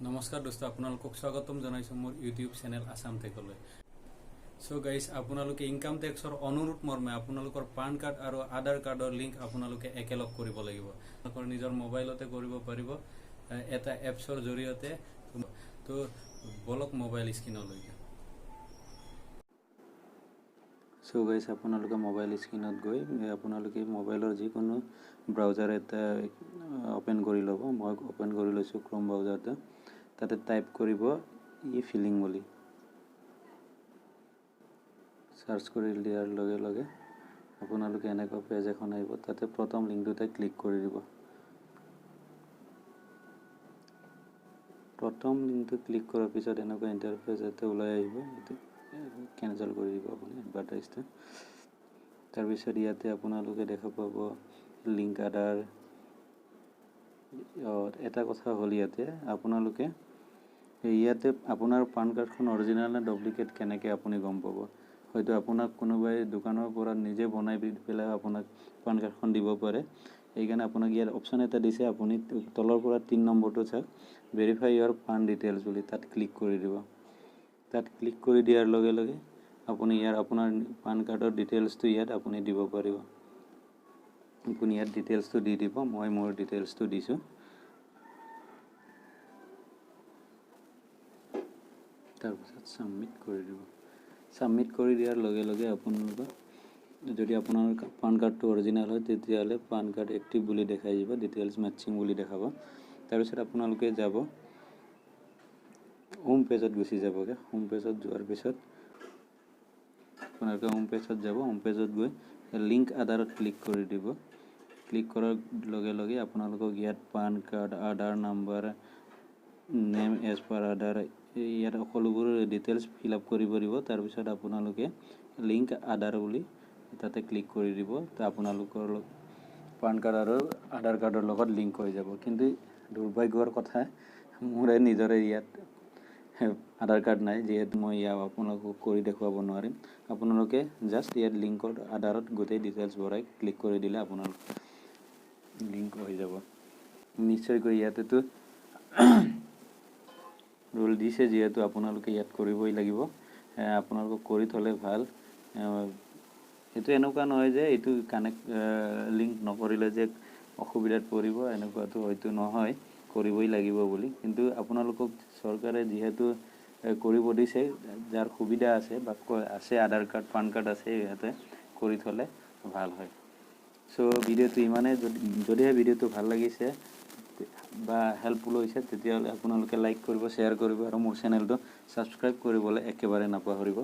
নমস্কাৰ দোস্ত, আপোনালোকক স্বাগতম জনাইছোঁ মোৰ ইউটিউব চেনেল আছাম টেকলৈ। চ' গাইজ, আপোনালোকে ইনকাম টেক্সৰ অনুৰোধ মৰ্মে আপোনালোকৰ পান কাৰ্ড আৰু আধাৰ কাৰ্ডৰ লিংক আপোনালোকে একেলগ কৰিব লাগিব। আপোনালোকৰ নিজৰ মোবাইলতে কৰিব পাৰিব এটা এপছৰ জৰিয়তে। তো বলক মোবাইল স্ক্ৰীণলৈকে। চ' গাইজ, আপোনালোকে মোবাইল স্ক্ৰীণত গৈ আপোনালোকে মোবাইলৰ যিকোনো ব্ৰাউজাৰ এটা অ'পেন কৰি ল'ব। মই অ'পেন কৰি লৈছোঁ ক্ৰম ব্ৰাউজাৰটো। তাতে টাইপ কৰিব ই ফিলিং বুলি। চাৰ্চ কৰি দিয়াৰ লগে লগে আপোনালোকে এনেকুৱা পেজ এখন আহিব। তাতে প্ৰথম লিংকটোতে ক্লিক কৰি দিব। প্ৰথম লিংকটো ক্লিক কৰাৰ পিছত এনেকুৱা ইণ্টাৰফেচ এটা ওলাই আহিব। এইটো কেঞ্চেল কৰি দিব আপুনি এডভাৰটাইজটো। তাৰপিছত ইয়াতে আপোনালোকে দেখা পাব লিংক আধাৰ। এটা কথা হ'ল, ইয়াতে আপোনালোকে ইয়াতে আপোনাৰ পান কাৰ্ডখন অৰিজিনেল নে ডুপ্লিকেট কেনেকৈ আপুনি গম পাব? হয়তো আপোনাক কোনোবাই দোকানৰ পৰা নিজে বনাই পেলাই আপোনাক পান কাৰ্ডখন দিব পাৰে। সেইকাৰণে আপোনাক ইয়াত অপশ্যন এটা দিছে। আপুনি তলৰ পৰা 3 নম্বৰটো চাওক, ভেৰিফাই ইয়ৰ পান ডিটেইলছ বুলি, তাত ক্লিক কৰি দিব। তাত ক্লিক কৰি দিয়াৰ লগে লগে আপুনি ইয়াৰ আপোনাৰ পান কাৰ্ডৰ ডিটেইলছটো ইয়াত আপুনি দিব পাৰিব। আপুনি ইয়াত ডিটেইলছটো দি দিব। মই মোৰ ডিটেইলছটো দিছোঁ। তাৰপিছত ছাবমিট কৰি দিব। ছাবমিট কৰি দিয়াৰ লগে লগে আপোনালোকৰ যদি আপোনাৰ পান কাৰ্ডটো অৰিজিনেল হয়, তেতিয়াহ'লে পান কাৰ্ড এক্টিভ বুলি দেখাই যাব, ডিটেইলছ মেটচিং বুলি দেখাব। তাৰপিছত আপোনালোকে যাব হোম পেজত গুচি যাবগৈ। হোম পেজত যোৱাৰ পিছত আপোনালোকে হোম পেজত যাব। হোম পেজত গৈ লিংক আধাৰত ক্লিক কৰি দিব। ক্লিক কৰাৰ লগে লগে আপোনালোকক ইয়াত PAN card, Aadhaar number, name as per Aadhaar, ইয়াত সকলোবোৰ ডিটেইলছ ফিল আপ কৰিব দিব। তাৰপিছত আপোনালোকে লিংক আধাৰ বুলি তাতে ক্লিক কৰি দিব। তো আপোনালোকৰ পান কাৰ্ড আৰু আধাৰ কাৰ্ডৰ লগত লিংক হৈ যাব। কিন্তু দুৰ্ভাগ্যৰ কথা, মোৰে নিজৰে ইয়াত আধাৰ কাৰ্ড নাই, যিহেতু মই ইয়াত আপোনালোকক কৰি দেখুৱাব নোৱাৰিম। আপোনালোকে জাষ্ট ইয়াত লিংকৰ আধাৰত গোটেই ডিটেইলছ ভৰাই ক্লিক কৰি দিলে আপোনালোক লিংক হৈ যাব। নিশ্চয়কৈ ইয়াতেতো ৰুল দিছে, যিহেতু আপোনালোকে ইয়াত কৰিবই লাগিব। আপোনালোকক কৰি থ'লে ভাল। এইটো এনেকুৱা নহয় যে এইটো কানেক্ট লিংক নকৰিলে যে অসুবিধাত পৰিব, এনেকুৱাটো হয়তো নহয়, কৰিবই লাগিব বুলি। কিন্তু আপোনালোকক চৰকাৰে যিহেতু কৰিব দিছে, যাৰ সুবিধা আছে বা আছে আধাৰ কাৰ্ড, পান কাৰ্ড আছে, ইয়াতে কৰি থ'লে ভাল হয়। চ' ভিডিঅ'টো ইমানেই। যদিহে ভিডিঅ'টো ভাল লাগিছে বা হেল্পফুল হৈছে, তেতিয়াহ'লে আপোনালোকে লাইক কৰিব, শ্বেয়াৰ কৰিব আৰু মোৰ চেনেলটো ছাবস্ক্ৰাইব কৰিবলৈ একেবাৰে নাপাহৰিব।